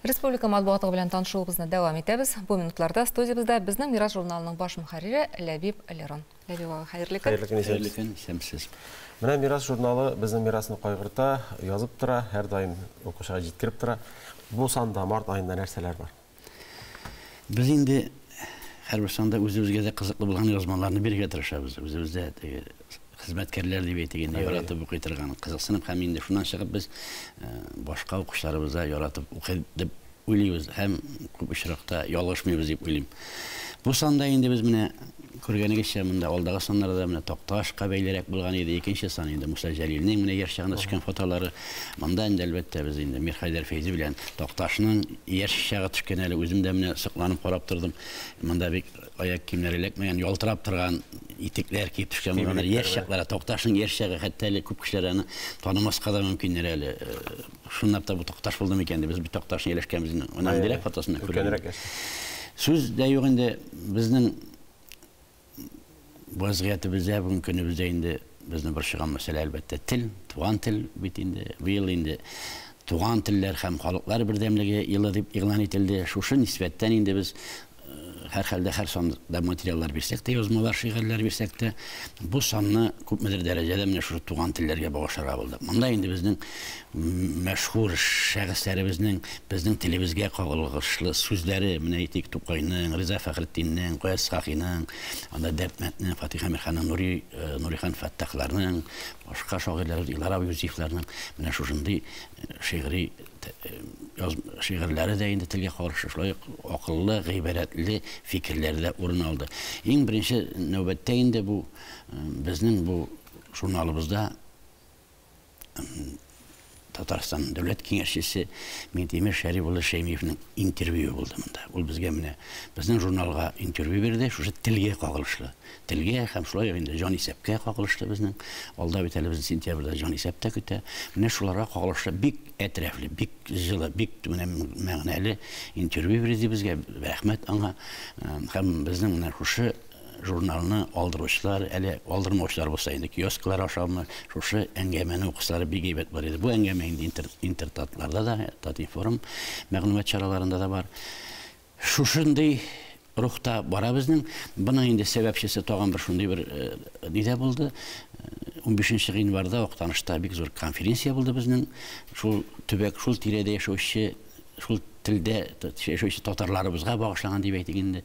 Республика матбугаты белән танышуыбызны дәвам итәбез. Бу минутларда студиябездә безнең Мирас журналының баш мөхәррире Ләбиб Лерон. Ләбиб ага, хәерле көн. Хәерле көн, Хәерле көн, исәнмесез. Менә Мирас журналы безнең мирасны кайгырта, язып тора, һәрдаим укучыга җиткереп тора. Бу санда март аенда нәрсәләр бар? Без инде һәрбер санда үзебезгә дә кызыклы булган язмаларны бирергә тырышабыз. Үзебез дә теге хезмәткәрләр дип әйтик инде, яратып укый торган, кызыксынып һәм инде шуннан чыгып без башка укучыларыбыз да яратып укый дип уйлыйбыз һәм күп очракта ялгышмыйбыз дип уйлыйм. Бу санда инде без менә күргәнегезчә монда алдагы саннарда менә Такташка бәйлерәк булган иде, икенче сан инде Муса Җәлилнең менә яшь чагында төшкән фотолары. Монда инде әлбәттә без инде Мирхәйдәр Фәйзи белән Такташның яшь чагы төшкән әле, үзем дә менә сокланып карап тордым. Монда бик аяк киемнәре эләкмәгән, ялтырап торган итекләр киеп төшкән булганнар. Яшь чаклары, Такташның яшь чагы, хәтта әле күп кешеләр аны танымаска да мөмкиннәр әле. Шунлап та бу Такташ булды микән дип, без бит Такташны ияләшкәнбез инде. Менә андыйрак фотосында күргән. Сүз дә юк инде, безнең вазгыятебездә, бүгенге көнебездә инде безне борчыган мәсьәлә, әлбәттә, тел, туган тел бит инде. Быел инде туган телләр һәм халыклар бердәмлеге елы дип игълан ителде. Шушы нисбәттән инде без һәрхәлдә һәр санда материаллар бирсәк тә, язмалар, шигырьләр бирсәк тә, бу санны күпмедер дәрәҗәдә менә шушы туган телләргә багышларга булдык. Монда инде безнең мәшһүр шәхесләребезнең безнең телебезгә кагылышлы сүзләре, менә әйтик, Тукайның, Риза Фәхретдиннең, Гаяз Исхакыйның, анда Дәрдмәнднең, Фатих Әмирханның, Нури, Нурихан Фәттахларның, башка шагыйрьләребез, Илдар абый Юзиевларның менә шушындый шигъри шигырьләре дә инде телгә каршы шулай ук акыллы, гыйбарәтле фикерләре дә урын алды. Иң беренче нәүбәттә инде бу безнең бу журналыбызда Татарстан дәүләт киңәшчесе Миңтимер Шәриф улы Шәймиевнең интервьюы булды монда. Ул безгә менә безнең журналга интервью бирде, шушы телгә кагылышлы. Телгә һәм шулай ук инде җанисәпкә кагылышлы безнең. Алда бит әле безне сентябрьдә җанисәп тә көтә. Менә шуларга кагылышлы бик әтрәфле, бик җылы, бик менә мәгънәле интервью бирде безгә. Рәхмәт аңа. Һәм безнең менә шушы журналны алдыручылар, әле алдырмаучылар булса инде киосклар ашамы, шушы әңгәмәне укысалар бик әйбәт булыр иде. Бу әңгәмә инде интертатларда да, Татинформ мәгълүмат чараларында да бар. Шушындый рухта бара безнең. Буның инде сәбәпчесе тагын бер шундый бер ни дә булды. 15 гыйнварда Актанышта бик зур конференция булды безнең. Шул төбәк, шул тирәдә яшәүче, шул телдә яшәүче татарларыбызга багышланган дип әйтик инде.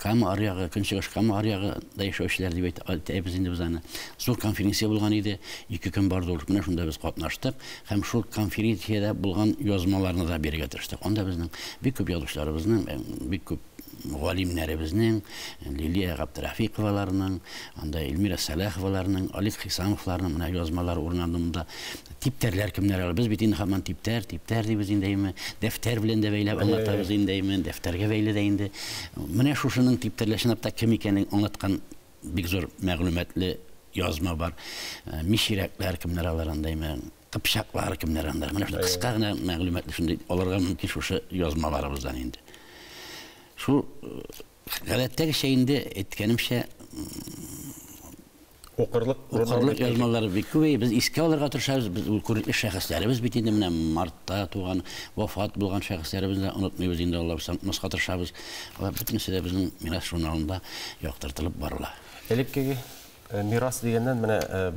Кама аръягы, Көнчыгыш Кама аръягында яшәүчеләр дип әйтәбез инде без аны. Зур конференция булган иде. 2 көн барды ул. Менә шунда без катнаштык һәм шул конференциядә булган язмаларны да бирергә тырыштык. Анда безнең бик күп язучыларыбызның, бик күп галимнәребезнең, Лилия Габдрафиковаларның, анда Эльмира Сәлаховаларның, Алик Хисамовларның менә язмалары урын алды монда. Типтәрләр кемнәр алар? Без бит инде һаман типтәр, типтәр дибез инде, әйме. Дәфтәр белән дә бәйләп аңлатабыз инде, әйме. Дәфтәргә бәйле дә инде. Менә шушының типтәрләр чынлап та кем икәнен аңлаткан бик зур мәгълүматлы язма бар. Миширәкләр кемнәр алар анда, әйме. Кыпчаклар кемнәр анда. Менә шундый кыска гына мәгълүматлы шундый алырга мөмкин шушы язмаларыбыздан инде. Шул гадәттәгечә инде әйткәнемчә, укырлык укырлык язмалар бик күп. Без искә алырга тырышабыз. Без ул күренекле шәхесләребез бит инде менә мартта туган, вафат булган шәхесләребезне дә онытмыйбыз инде, Алла боерса, онытмаска тырышабыз. Алар бөтенесе дә безнең Мирас журналында яктыртылып барыла. Элеккеге мирас дигәннән, менә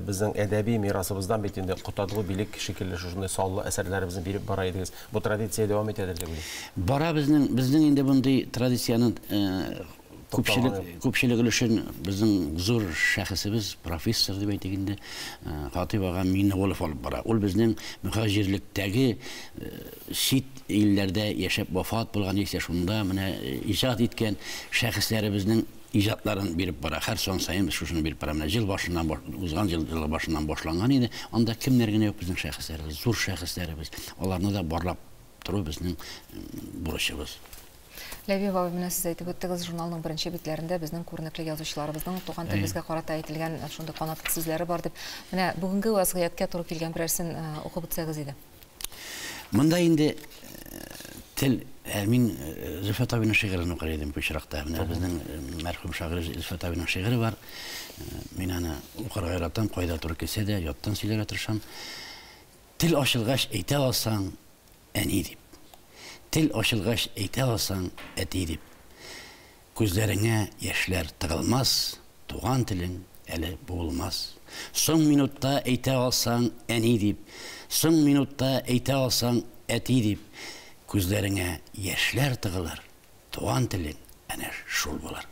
безнең әдәби мирасыбыздан бит инде Котадлы билек шикелле шушындый саллы әсәрләребезне биреп бара идегез. Бу традиция дәвам итәдер дип уйлыйм. Бара безнең, безнең инде мондый традицияне күпчелек, күпчелек өлешен безнең зур шәхесебез, профессор дип әйтик инде, Хатыйп ага Миңнеголов алып бара. Ул безнең мөхаҗирлектәге чит илләрдә яшәп вафат булган яисә шунда менә иҗат иткән шәхесләребезнең иҗатларын биреп бара. Һәр сан саен без шушыны биреп бара. Менә ел башыннан, узган ел ел башыннан башланган иде. Анда кемнәр генә юк безнең шәхесләребез, зур шәхесләребез. Аларны да барлап тору безнең бурычыбыз. Ләбиб абый, менә сез әйтеп үттегез, журналның беренче битләрендә безнең күренекле язучыларыбызның туган телебезгә карата әйтелгән шундый канатлы сүзләре бар дип. Менә бүгенге вазгыятькә туры килгән берәрсен укып үтсәгез иде. Монда инде тел, мин Зөлфәт абыйның шигырен укыр идем бу очракта. Менә безнең мәрхүм шагыйрь Зөлфәт абыйның шигыре бар. Мин аны укырга яратам, кайда туры килсә дә, яттан сөйләргә тырышам. Тел ачылгач әйтә алсаң, әни дип. Тел ачылгач әйтә алсаң, әти дип. Күзләреңә яшьләр тыгылмас, туган телең әле буылмас. Соң минутта әйтә алсаң, әни дип, Соң минутта әйтә алсаң, әти дип, Күзләреңә яшьләр тыгылыр, туган телең әнә шул булыр.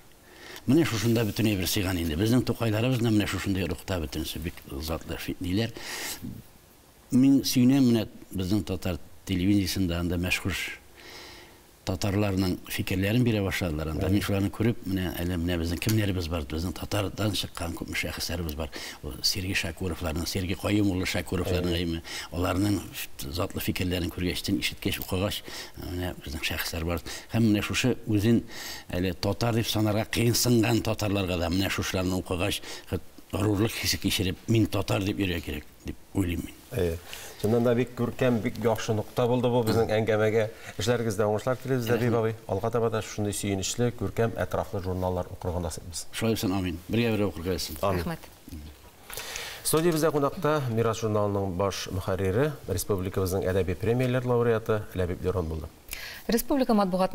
Менә шушында бөтен әйбер сыйган инде. Безнең Тукайларыбыз да менә шушындый рухта бөтенесе бик затлы ниләр. Мин сөенәм менә безнең татар телевидениесендә анда мәшһүр татарларның фикерләрен бирә башладылар анда. Мин шуларны күреп, менә әле менә безнең кемнәребез бар, безнең татардан чыккан күпме шәхесләребез бар. Сергей Шакуровларның, Сергей Каюм улы Шакуровларның әйме, аларның затлы фикерләрен күргәчтен, ишеткәч, укыгач, менә безнең шәхесләр бар. Һәм менә шушы үзен әле татар дип санарга кыенсынган татарларга да менә шушыларны укыгач, горурлык хисе кичереп, мин татар дип йөрергә кирәк дип уйлыйм мин. Әйе. Чыннан да бик күркәм, бик яхшы нокта булды бу безнең әңгәмәгә. Эшләрегездә уңышлар телибез, Ләбиб абый. Алга таба да шундый сөенечле, күркәм, әтрафлы журналлар укырга насыйп булсын. Шулай булсын, амин. Бергә-бергә укырга язсын. Амин. Рәхмәт. Студиябездә кунакта Мирас журналының баш мөхәррире, республикабызның әдәби премияләр лауреаты Ләбиб Лерон булды. Республика матбугаты.